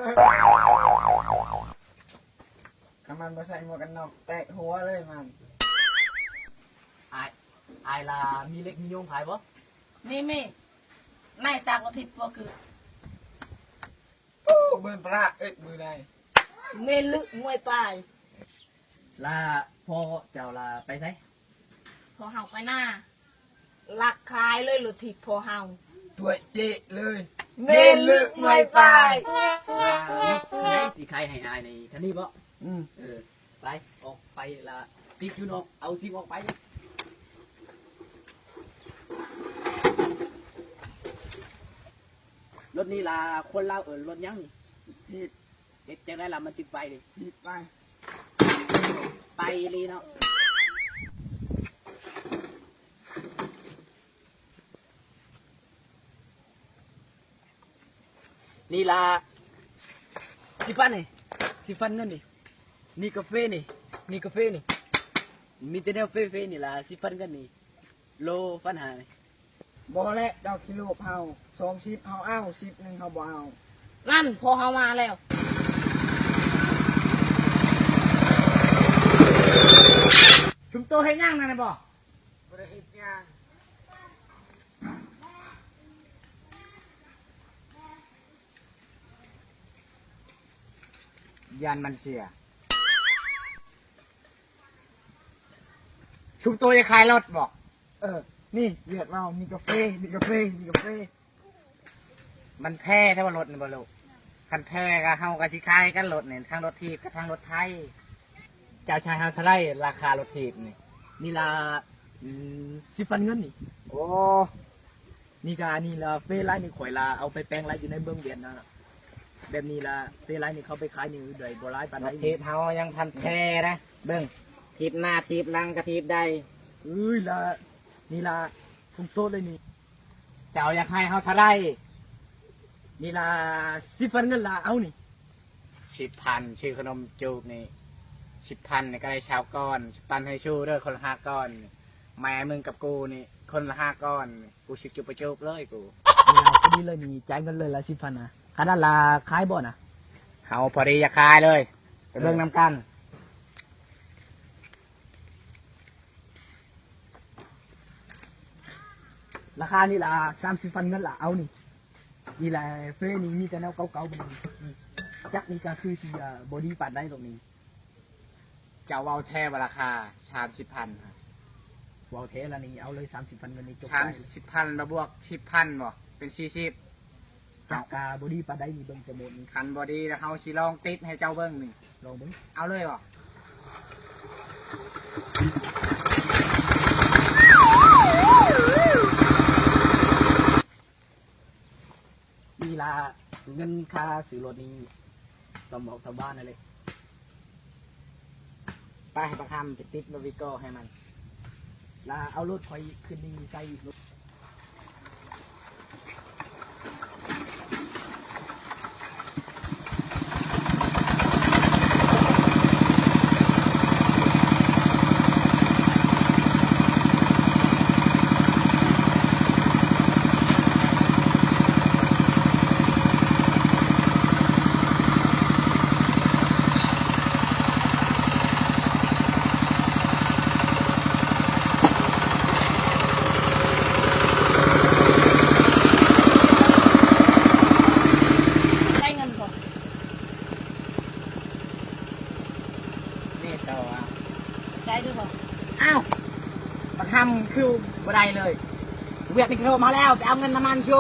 ຄັນມັນບໍ່ໃສ່ໝວກກັນນັອກ ແຕກຫົວເລີຍມັນ. ອ້າຍ ອ້າຍລະມີເຫຼັກມີໂຍງຂາຍບໍ່? ມີ ມີ ໃນຕາກອາທິດພວກຄື ໂອ້ ເບິ່ງພະເອີກມື້ໃດ ເມນລຶກມວຍປາຍ. ລະພໍ່ເຈົ້າລະໄປໃສ? ພໍ່ເຮົາໄປນາ. ລັກຂາຍເລີຍລົດຖີບພໍ່ເຮົາ ຕົວະເຈະເລີຍ ເມນລຶກມວຍປາຍ. ລະລົດຄັນໃດຊິຂາຍໃຫ້ອ້າຍນີ້ ຄັນນີ້ບໍ່? ອືມ ເອີ ໄປ ອອກໄປລະ ຕິດຢູ່ນອກ ເອົາຊິບອອກໄປ. ລົດນີ້ລະ ຄົນລາວເອີ້ນລົດຫຍັງນີ້? ເຮັດ ເຮັດຈັ່ງໃດລະມັນຈຶ່ງໄປນີ້? ໄປ ໄປອີ່ຫຼີເນາະ. ນີ້ລະ ສິບພັນນີ້ ສິບພັນເງິນນີ້ ນີ້ກາເຟນີ້ ນີ້ກາເຟນີ້ ມີແຕ່ແນວເຟໆນີ້ລະ ສິບພັນເງິນນີ້ ໂລພັນຫ້ານີ້. ບໍ່ແຫຼະ ເຈົ້າຂີ້ໂລບເຮົາ ສອງສິບເຮົາເອົາ ສິບໜຶ່ງເຮົາບໍ່ເອົາ. ນັ້ນ ພໍ່ເຮົາມາແລ້ວ. ຊຸມໂຕເຮັດຫຍັງນັ້ນນະບໍ່? ບໍ່ໄດ້ເຮັດຫຍັງ. ຢ້ານມັນເສຍ. ຊຸມໂຕຈະຂາຍລົດບໍ່? ເອີ ນີ້ວຽກເຮົາມີກາເຟ ມີກາເຟ ມີກາເຟ. ມັນແພງແທ້ວ່າລົດນີ້ບໍ່ລູກ? ຄັນແພງກະເຮົາກະຊິຂາຍກັນລົດນີ້ ທັງລົດຖີບກັບທັງລົດໄຖ. ເຈົ້າໃຫ້ເຮົາເທົ່າໃດລາຄາລົດຖີບນີ້? ນີ້ລະ ອືມ ສິບພັນເງິນນີ້. ໂອ້ ນີ້ກະ ອັນນີ້ລະເຟລາຍນີ້ ຂ້ອຍລະເອົາໄປແປງລາຍຢູ່ໃນເມືອງວຽດນາມ. ແບບນີ້ລະເຟລາຍນີ້ເຂົາໄປຂາຍນີ້ໄດ້ບໍ່ຫຼາຍປານໃດ. ລົດຖີບເຮົາຍັງທັນແທ້ນະ ເບິ່ງ ຖີບໜ້າຖີບຫຼັງກະຖີບໄດ້. ເອີຍລະ ນີ້ລະ ທຸງໂຕເລີຍນີ້. ເຈົ້າຢາກໃຫ້ເຮົາເທົ່າໃດ? ນີ້ລະ ສິບພັນເງິນລະ ເອົານີ້. ສິບພັນ ຊື້ຂະໜົມໂຈກນີ້ ສິບພັນນີ້ກະໄດ້ຊາວກ້ອນ. ປັນໃຫ້ຊູເດີ ຄົນລະຫ້າກ້ອນ. ແມ່ມຶງກັບກູນີ້ ຄົນລະຫ້າກ້ອນ. ກູຊິຈູບປະໂຈກເລີຍກູ. ນີ້ລະ ພໍດີເລີຍນີ້ ຈ່າຍເງິນເລີຍລະ ສິບພັນນະ. ຄັນນັ້ນລະ ຂາຍບໍ່ນະ? ເຮົາພໍດີຢາກຂາຍເລີຍ ໄປເບິ່ງນຳກັນ. ລາຄານີ້ລະ ສາມສິບພັນເງິນລະ ເອົານີ້. ນີ້ລະ ເຟນີ້ມີແຕ່ແນວເກົ່າໆ ເບິ່ງນີ້ ຈັກນີ້ກະຄືຊິ ອາ ບໍ່ດີປານໃດດອກນີ້. ເຈົ້າເວົ້າແທ້ບໍ່ລາຄາ ສາມສິບພັນ? ເວົ້າແທ້ລະນີ້ ເອົາເລີຍ ສາມສິບພັນເງິນນີ້ ຈົບໄປ. ສາມສິບພັນ ມາບວກສິບພັນບໍ່ ເປັນສີ່ສິບ. ຈັກກະບໍ່ດີປານໃດນີ້ ເບິ່ງແຕ່ໝົດນີ້. ຄັນບໍ່ດີລະ ເຮົາຊິລອງຕິດໃຫ້ເຈົ້າເບິ່ງນີ້. ລອງເບິ່ງ. ເອົາເລີຍບໍ່? ນີ້ລະ ເງິນຄ່າຊື້ລົດນີ້ ສຳອອກສຳບານນັ້ນເລີຍ. ໄປ ບັກຫຳ ໄປຕິດລົດວິກກໍໃຫ້ມັນ ລະເອົາລົດຂ້ອຍຂຶ້ນນີ້ໃສ່ອີກ. ໄດ້ເງິນບໍ່? ນີ້ຕໍ່ ໄດ້ຫຼືບໍ່? ອ້າວ ບັກຫຳຄືບໍ່ໄດ້ເລີຍ. ວຽກນີ້ໂທມາແລ້ວ ໄປເອົາເງິນນຳມັນຊູ.